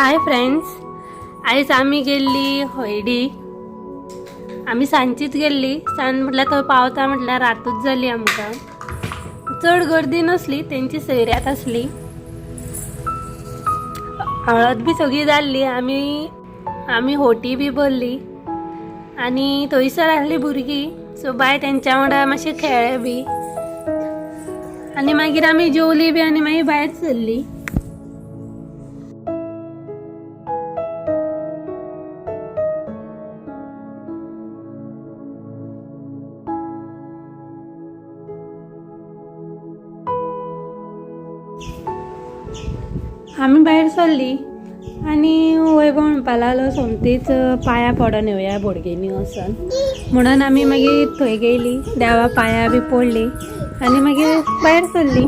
Hi friends, आयज आमी गेल्ली हळडी. आमी सांजचीच गेल्ली. सांज म्हटल्यार थंय पावता म्हटल्यार रातूच जाली आमकां. चड गर्दी नसली, तेंची सैऱ्यात आसली. हळद बी सगळी जाल्ली. आमी आमी होटी बी भरली आनी थंयसर आसली भुरगीं. सो बाय तेंच्या वांगडा मातशें खेळ्ळे बी आनी मागीर आमी जेवली बी आनी मागीर भायर सरली. आमी भायर सरली आनी वैभव म्हणपाक लागलो सोमतीच पांयां पडोन येवया बोडगिणी वचोन म्हणून आमी मागीर थंय गेली, देवा पांयां बी पडली आनी मागीर भायर सरली.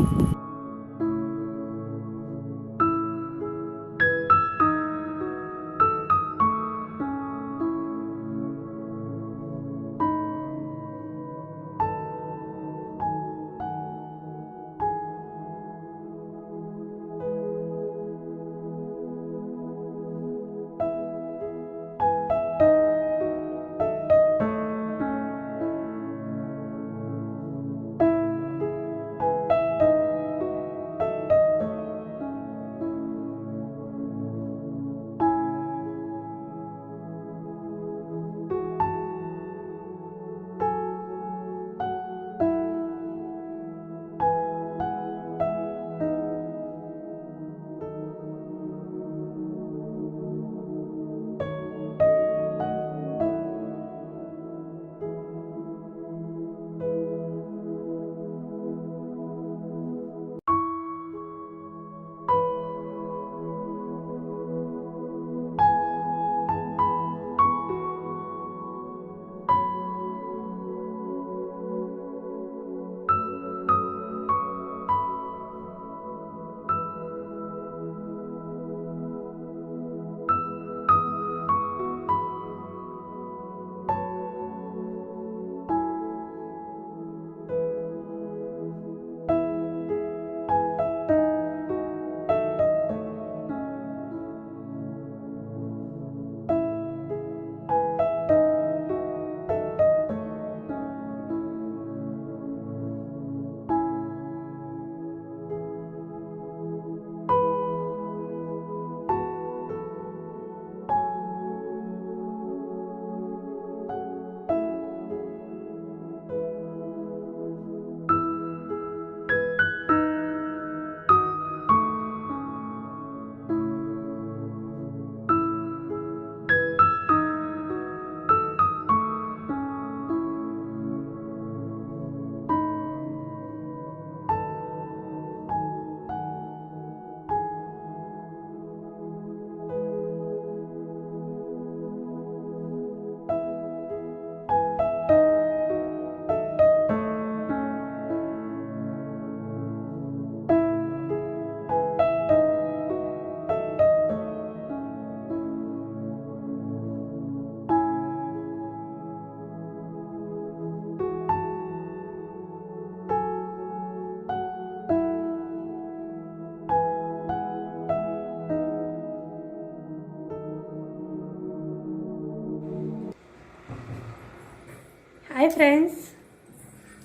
Hi friends,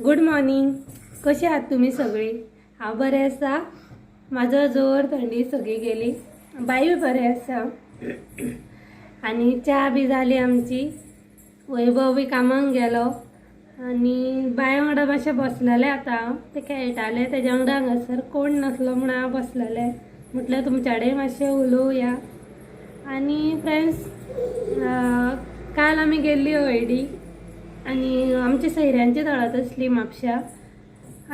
good morning. कशी आहात तुमी सगळी? हांव बरें आसा. म्हाजो जोर थंडी सगळी गेली. बायूय बरें आसा आनी च्या बी जाली आमची. वैभव बी कामाक गेलो आनी बाय वांगडा मातशें बसलेलें. आतां हांव ते खेळटाले तेज्या वांगडा हांगासर कोण नासलो म्हूण हांव बसलेलें. म्हटल्यार तुमच्या कडेन मातशें उलोवया. आनी फ्रेंड्स, काल आमी गेल्ली हळडी आनी आमच्या सैऱ्यांची हळद आसली म्हापश्या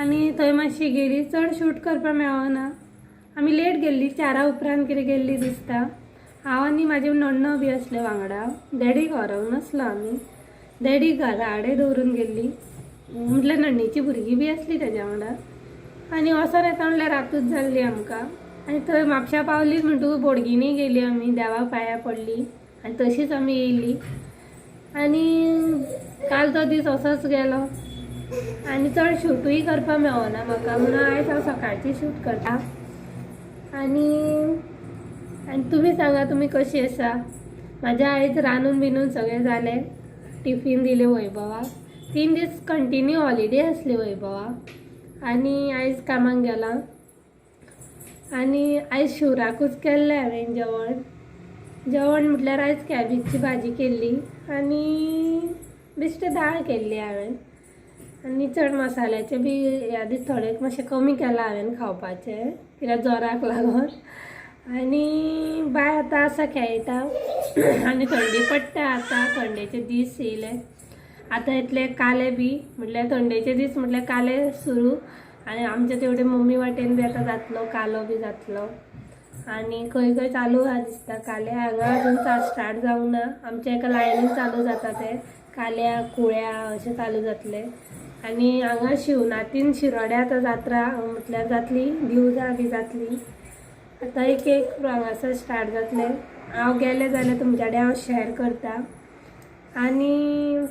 आनी थंय मातशी गेली. चड शूट करपाक मेळना. आमी लेट गेल्ली, 4 उपरांत कितें गेल्ली दिसता. हांव आनी म्हाजे नण्णो बी आसले वांगडा. डॅडीक व्हरूंक नासलो आमी, डॅडी घरा कडेन दवरून गेल्ली. म्हटल्यार नण्णीची भुरगीं बी आसली तेज्या वांगडा. आनी वचोन येता म्हणल्यार रातूच जाल्ली आमकां. आनी थंय म्हापश्या पावलीच म्हणटकूच बोडगिणी गेली आमी, देवा पांयां पडली आनी तशीच आमी येयली. आनी काल तो दीस असोच गेलो आनी चड शूटूय करपाक मेळना म्हाका, म्हणून आयज हांव सकाळची शूट करता. आनी आनी तुमी सांगा तुमी कशी आसा. म्हाज्या आयज रांदून बिनून सगळें जालें. टिफीन दिलें वैभवाक. 3 दीस कंटिन्यू हॉलिडे आसली वैभवाक आनी आयज कामाक गेला. आनी आयज शिवराकूच केल्लें हांवें जेवण. जेवण म्हटल्यार आयज कॅबेजची भाजी केल्ली आनी बेश्टे दाळ केल्ली हांवें. आनी चड मसाल्याचे बी ह्या दीस थोडे मातशें कमी केलां हांवें खावपाचें, कित्याक जोराक लागून. आनी बाय आतां आसा खेळटा आनी थंडी पडटा आतां, थंडेचे दीस येयले आतां. येतले काले बी, म्हटल्यार थंडेचे दीस म्हटल्यार काले सुरू. आनी आमच्या तेवटे मम्मी वाटेन बी आतां जातलो कालो बी जातलो. आनी खंय खंय चालू आहा दिसता काले. हांगा अजून स्टार्ट जावंक ना. आमच्या एका लायनीन चालू जाता ते काल्या कुळ्या अशें चालू जातले. आनी हांगा शिवनाथीन शिरोड्या आतां जात्रा म्हटल्यार जातली, दिवजां बी जातली. आतां एक एक हांगासर स्टार्ट जातलें. हांव गेलें जाल्यार तुमच्या कडेन हांव शॅर करता. आनी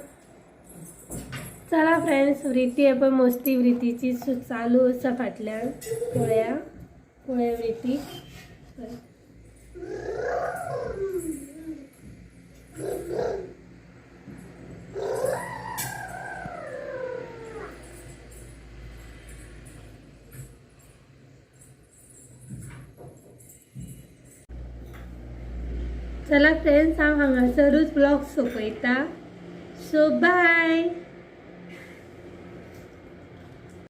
चला फ्रेंड्स, वृत्ती हे पळय मस्ती वृत्तीची चालू आसा फाटल्यान. पळया पळया वृत्ती. चला फ्रेंड्स, हांव हांगासरूच ब्लॉग सोंपयता. So bye.